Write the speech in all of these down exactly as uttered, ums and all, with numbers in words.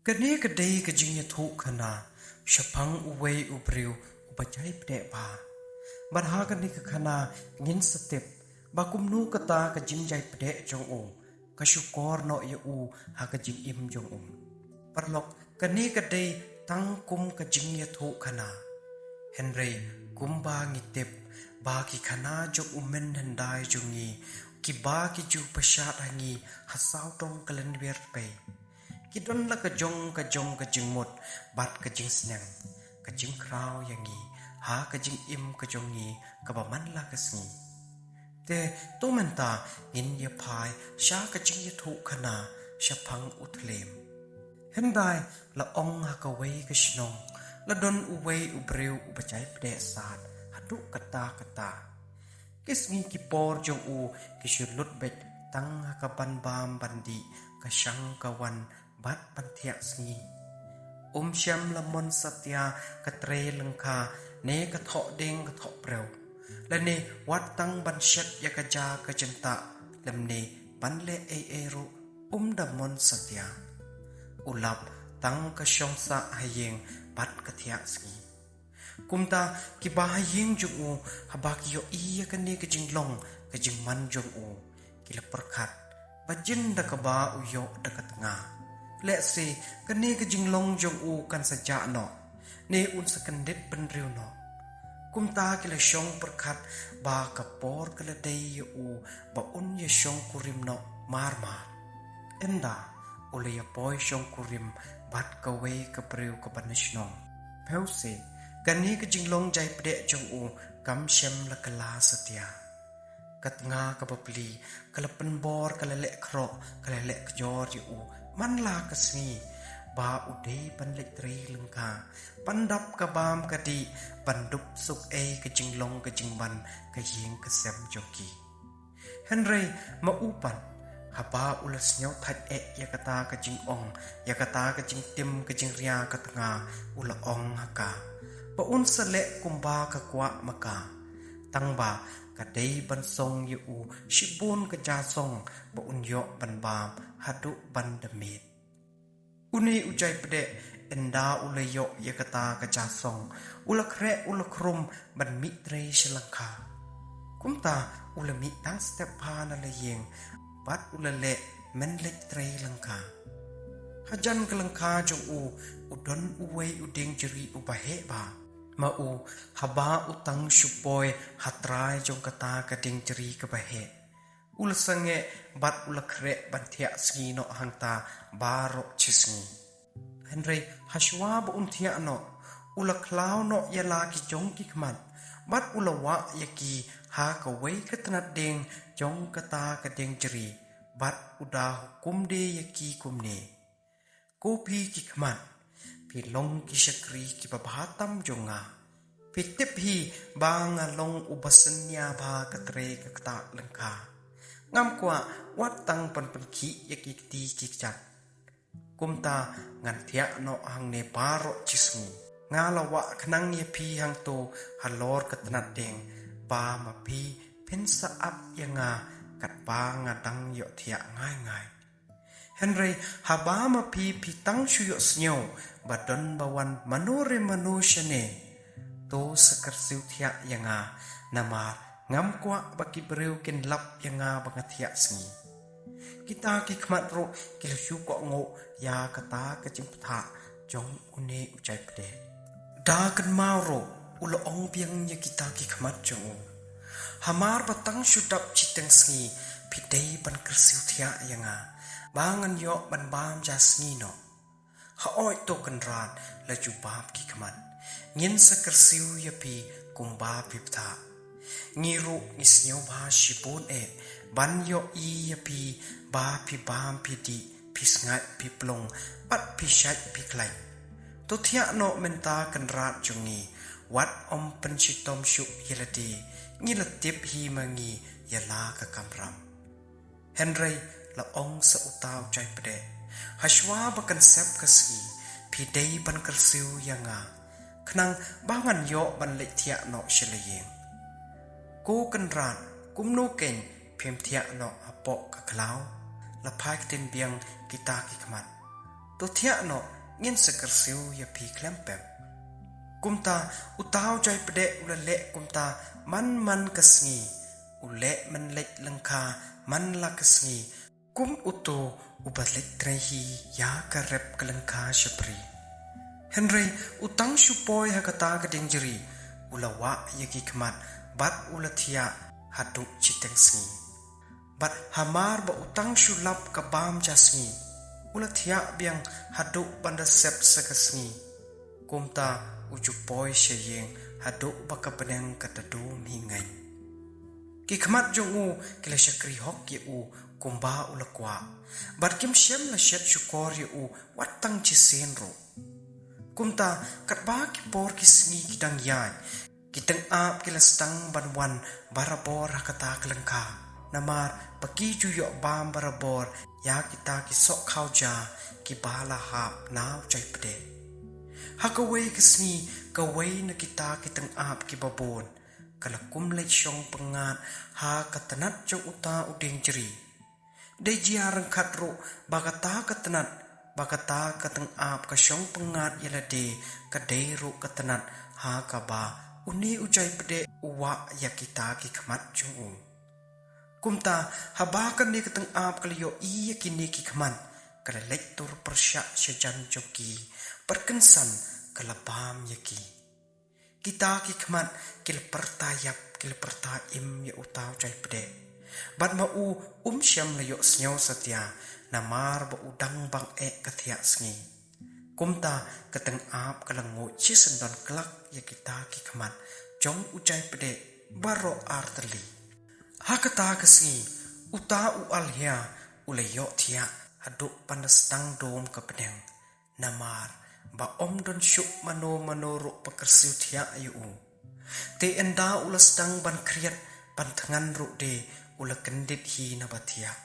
Kane ka dei ka jingïathuhkhana shaphang uwei u briew uba jai pdeh bha. Bad ha kane ka khana ngin sa tip ba kumno kata ka jingjai pdeh jong u ka shukor noh ïa u ha ka jingim jong u. Paralok, kane ka dei tang kum ka jingïathuhkhana. Hynrei kumba ngi tip ba ki khana jong u mynhyndai jong ngi kiba ki ju pynshad ha ngi ha sawdong ka lynwiar pei, ki don la ka jong ka jong ka jingmut bad ka jingsneng, ka jingkhraw ïa ngi ha ka jingim ka jong ngi kaba man la ka sngi. Te to mynta ngin ïa phai sha ka jingïathuhkhana shaphang u Thlem. Hyndai la ong ha kawei ka shnong la don uwei u briew uba jai pdeh sad haduh katta katta. Ki sngi ki por jong u ki shu lut beit tang ha ka ban bam ban dih, ka shang ka wan bad ban thiah sngi. Um shym la mon satia ka trei lyngkha ne ka thoh dieng ka thoh briew, lane wat tang ban shet ïa ka ja ka jyntah lymne ban leh ei ei ruh um da mon satia. U lap tang ka shong sah ha ïing bad ka thiah sngi. Kumta kiba ha ïing jong u haba ki ïohi ïa kane ka jinglong ka jingman jong u, ki la pyrkhat ba jin da kaba u ïoh da ka tnga. Lehse kane ka jinglong jong u kan sa jah noh ne un sa kyndit bynriew noh. Kumta ki la shong pyrkhat ba ka por ka la dei ïa u ba un ïa shongkurim noh mar mar. Ynda u la ïa poi shongkurim bad kawei ka briew kaba na shnong, phewse kane ka jinglong jai pdeh jong u kam shym la kylla satia. Ka tnga kaba pli ka la pynbor, ka la leh khroh, ka la leh kjor ïa u man la ka sngi ba u dei ban leit trei lyngkha, ban dap ka bam ka dih, ban dup suk ei ka jinglong ka jingman ka ïing ka sem jong ki. Hynrei ma u pat, haba u la sngewthait eh ïa kata ka jingong, ïa kata ka jingtim ka jingria ka tnga, u la ong ha ka ba un sa leh kumba ka kwah ma ka. Tangba ka dei ban song ïa u shibun ka ja song ba un ïoh ban bam haduh ban da miet. Une u jai pdeh, ynda u la ïoh ïa kata ka ja song, u la khreh u la khrum ban mih trei sha lyngkha. Kumta u la mih tang step bha na la ïing bad u la leh men leit trei lyngkha. Hajan ka lyngkha jong u, u don uwei u dieng jri uba heh bha. Ma u, haba u tang shu poi ha trai jong kata ka dieng jri kaba heh, u la sangeh bad u la khreh ban thiah sngi noh hangta baroh shi sngi. Hynrei hashwa ba un thiah noh, u la khlaw noh ïa la ki jong ki khmat bad u la wah ïa ki ha kawei ka tnat dieng jong kata ka dieng jri bad u da hukum de ïa ki kumne: Ko phi ki khmat, phi long ki shakri kiba bha tam jong nga. Phi tip hi ba nga long uba synñia bha ka trei ka ktah lyngkha. Ngam kwah wat tang ban pynkhih ïa ki kti ki kjat. Kumta ngan thiah noh hangne baroh shi sngi. Nga la wah khnang ïa phi hangto halor ka tnat dieng, ba ma phi phin sa ap ïa nga katba nga dang ïoh thiah ngai ngai. Hynrei haba ma phi phi tang shu ïohsngew ba don ba wan mano re mano shane, to sa kyrsiew thiah ïa nga, namar ngam kwah ba ki briew kin lap ïa nga ba nga thiah sngi. Kita ki khmat ruh ki la shu kohnguh ïa kata ka jingpyrta jong une u jai pdeh. Da kynmaw ruh u la ong biang ïa kita ki khmat jong u: Hamar ba tang shu dap shiteng sngi, phi dei ban kyrsiew thiah ïa nga, ba ngan ïoh ban bam ja sngi noh. Haoid to Kynrad, la jubab ki khmat, ngin sa kyrsiew ïa phi kumba phi pyrta. Ngi ruh ngi sngewbha shibun eh ban ïohi ïa phi ba phi bam phi dih, phi sngaid phi plung bad phi shait phi khlaiñ. To thiah noh mynta Kynrad jong ngi, wat ym pynshitom shuh ïa lade, ngi la tip hi ma ngi ïa la ka kamram. Hynrei la ong sa uta u jai pdeh: Hashwa ba kan sep ka sngi, phi dei ban kyrsiew ïa nga, khnang ba ngan ïoh ban leit thiah noh sha la ïing. Ko Kynrad, kumno keiñ phim thiah noh hapoh ka khlaw? La phai ktien biang kita ki khmat: To thiah noh ngin sa kyrsiew ïa phi khlem pep. Kumta uta u jaipdeh u la leh kumta man man ka sngi, u leh mynleit lyngkha man la ka sngi, kum uto uba leit trei hi ïa ka rep ka lyngkha shaphrang. Hynrei u tang shu poi ha kata ka dieng jri, u la wah ïa ki khmat bad u la thiah haduh shiteng sngi. Bad hamar ba u tang shu lap ka bam ja sngi, u la thiah biang haduh ban da sep sa ka sngi. Kumta u ju poi sha ïing haduh ba ka bneng ka da dum hi ngeit. Ki khmat jong u ki la shakri hok ïa u kumba u la kwah, bad kim shym la shet shukor ïa u wat tang shisien ruh. Kumta katba ki por ki sngi ki dang ïaid, ki tyngab ki la sdang ban wan barabor ha kata ka lyngkha, namar ba ki ju ïoh bam barabor ïa kita ki soh khaw ja kiba la hap na u jaipdeh. Ha kawei ka sngi, kawei na kita ki tyngab kiba bun ka la kum leit shong pyngngad ha ka tnat jong uta u dieng jri. Dei jia ryngkat ruh ba kata ka tnat, ba kata ka tyngab ka shong pyngngad ïa lade, ka dei ruh ka tnat ha kaba une u jaipdeh u wah ïa kita ki khmat jong u. Kumta haba kane ka tyngab ka la ïohi ïa kine ki khmat, ka la leit tur pyrshah sha jan jong ki, bad kynsan ka la bam ïa ki. Kita ki khmat ki la pyrta ïap, ki la pyrta im ïa uta u jaipdeh. Bad ma u um shym la ïohsngew satia, namar ba u dang bang eh ka thiah sngi. Kumta ka tyngab ka la nguid shisyndon klak ïa kita ki khmat jong u jaipdeh baroh ar tylli. Ha kata ka sngi uta u alhia u la ïohthiah haduh ban da sdang dum ka bneng, namar ba ym don shuh mano mano ruh ba kyrsiew thiah ïa u. Te ynda u la sdang ban khriat ban thngan ruh de, u la kyndit hi na ba thiah.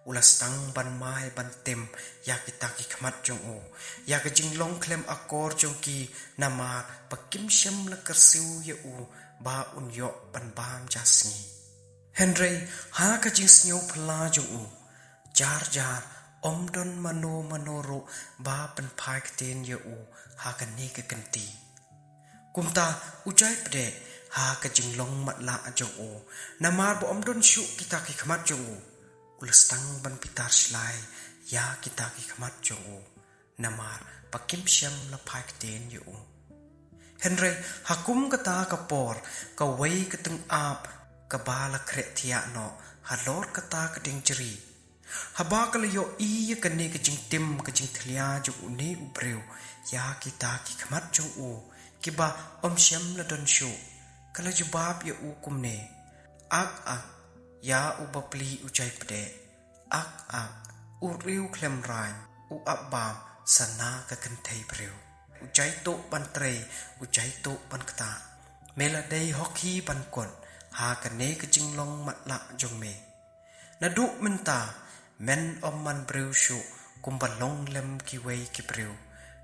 U la sdang ban mai ban tim ïa kita ki khmat jong u, ïa ka jinglong khlem akor jong ki, namar ba kim shym la kyrsiew ïa u ba un ïoh ban bam ja sngi. Hynrei ha ka jingsngew phylla jong u, jar jar ym don mano mano ruh ba pynphai ktien ïa u ha kane ka kynti. Kumta u jaipdeh ha ka jinglong matlah jong u, namar ba ym don shuh kita ki khmat jong u, u la sdang ban bitar shlai ïa kita ki khmat jong u, namar ba kim shym la phai ktien ïa u. Hynrei ha kum kata ka por, kawei ka tyngab kaba la khreh thiah noh halor kata ka dieng jri, haba ka la ïohi ïa kane ka jingtim ka jingthlia jong une u briew ïa kita ki khmat jong u kiba ym shym la don shuh, ka la jubab ïa u kumne: Ak ak, ïa u bapli u jaipdeh. Ak ak, u riew khlem rain, u ap bam sa na ka kynthei briew. U jaituh ban trei, u jaituh ban ktah, me la dei hok hi ban kut ha kane ka jinglong matlah jong me. Naduh mynta men ym man briew shuh kumba long lem kiwei ki briew,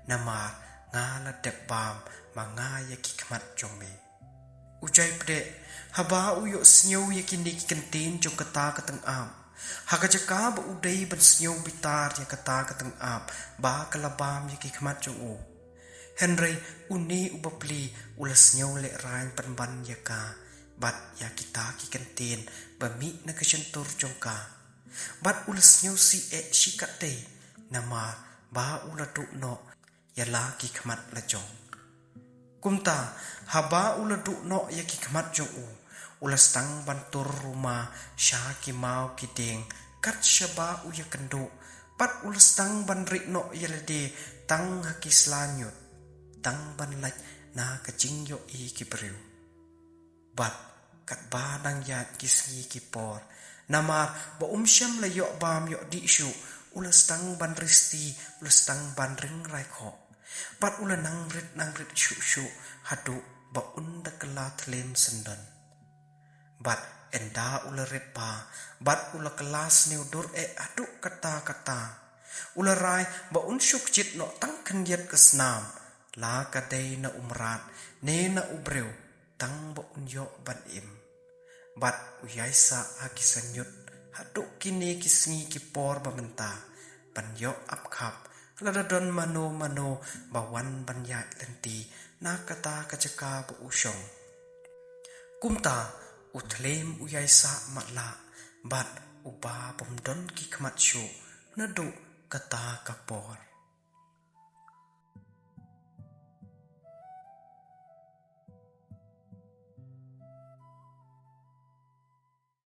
namar nga la dep bam ma nga ïa ki khmat jong me. U jaipdeh haba u ïohsngew ïa kine ki kyntien jong kata ka tyngab, ha ka jaka ba u dei ban sngew bitar ïa kata ka tyngab ba ka la bam ïa ki khmat jong u, hynrei une u bapli u la sngew lehraiñ pynban ïa ka bad ïa kita ki kyntien ba mih na ka shyntur jong ka. Bad u la sngewsih eh shikatdei, namar ba u la duh noh ïa la ki khmat la jong. Kumta haba u la duh noh ïa ki khmat jong u, u la sdang ban tur ruma sha ki maw ki dieng kat shaba u ïakynduh, bad u la sdang ban rieh noh ïa lade tang ha ki sla ñiut, tang ban lait na ka jingïohi ki briew. Bad katba dang ïaid ki sngi ki por, namar ba um shym la ïoh bam ïoh dih shuh, u la sdang ban risti, u la sdang ban ring raikhoh. Bad u la nang rit nang rit shuh shuh haduh ba un da kylla thlem syndon. Bad ynda u la rit bha, bad u la kylla sniew dur eh haduh katta katta, u la rai ba un shu kjit noh tang khyndiat ka snam, la ka dei na u mrad ne na u briew, tang ba un ïoh ban im. Bad u ïaisah ha ki sñiut haduh kine ki sngi ki por ba mynta, ban ïoh ap khap lada don mano mano ba wan ban ïaid lynti na kata ka jaka ba u shong. Kumta u thlem u ïai sah matlah bad uba bym don ki khmat shuh naduh kata ka por.